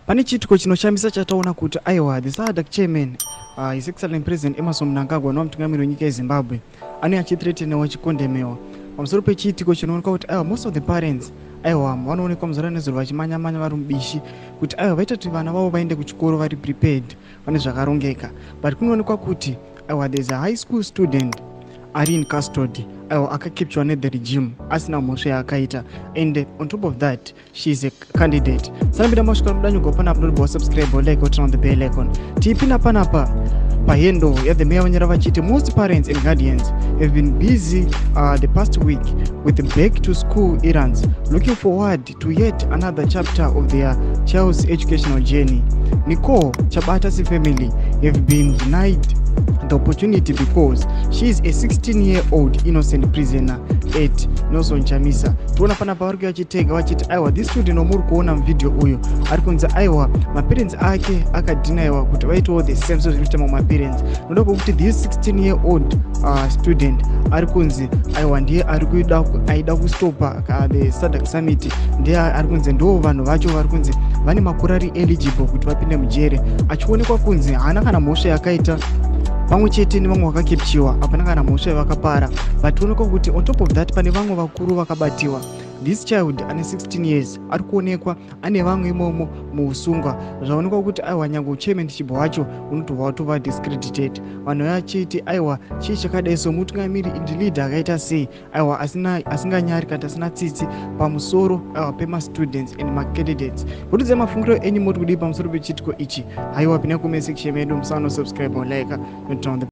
Pane chiitiko chinoshamisa chataona kuti aiwa, the SADC chairman, His Excellent President Emmerson Mnangagwa, anova mutungamiri wenyika yeZimbabwe, anenge achithreatenewa, achikondemewa pamusoro pechiitiko chinoonekwa kuti aiwa, most of the parents, aiwa, vanoonekwa muzuva nezuro vachimanya-manya vari mubishi kuti aiwa, vaita kuti vana vavo vaende kuchikoro vari prepared, vane zvakarongeka. But kunoonekwa kuti aiwa, there is a high school student ari in custody, aiwa, akacapturwa nethe regime asina mhosva yaakaita, and on top of that she is a candidate. Sanapinda masvika mudanyugwa panapa, ndoribva wasubscribe, like, turn on the bell icon. Tipinda panapa pahandle yathe mayor, vanyora vachiti most parents and guardians have been busy the past week with the back to school errands, looking forward to yet another chapter of their child's educational journey. Nicole Chabata's family have been denied the opportunity because she is a 16-year-old innocent prisoner at Nelson Chamisa. Tiona panapa vari kuya vachitega vachiti aiwa, this student wamuri kuona muvhidhiyo uyu ari kunzi aiwa, maparents ake akadenyiwa kuti vaitawo the same sezviri kuita mamwe maparents, noda kwokuti this 16-year-old student ari kunzi aiwa, ndiye ari kuida, aida kustopa the SADC summit. Ndiye ari kunzi ndo vanhu vacho vari kunzi vane makore ari eligible kuti vapinde mujere, achionekwa kunzi haana kana mhosva yakaita, pamwe chete nevamwe vakacapturwa, hapana kana mhosva yavakapara. But onekwa kuti on top of that pane vamwe vakuru vakabatiwa. This child ane 16 years ari kuonekwa ane vamwe imomo muusungwa. Zvaonekwa kuti aiwa, nyange uchairmanship hwacho unotobva watova discredited. Vanhu vachiti aiwa, chii chakadai? So mutungamiri, leader akaita sei, aiwa, asinganyari kana asina tsitsi pamusoro, aiwa, pemastudents and macandidates? Kutidzai mafungiro enyu, moti kudii pamusoro pechiitiko ichi? Haiwa, pinai comment section medu, musanosubscribe, like, turn on the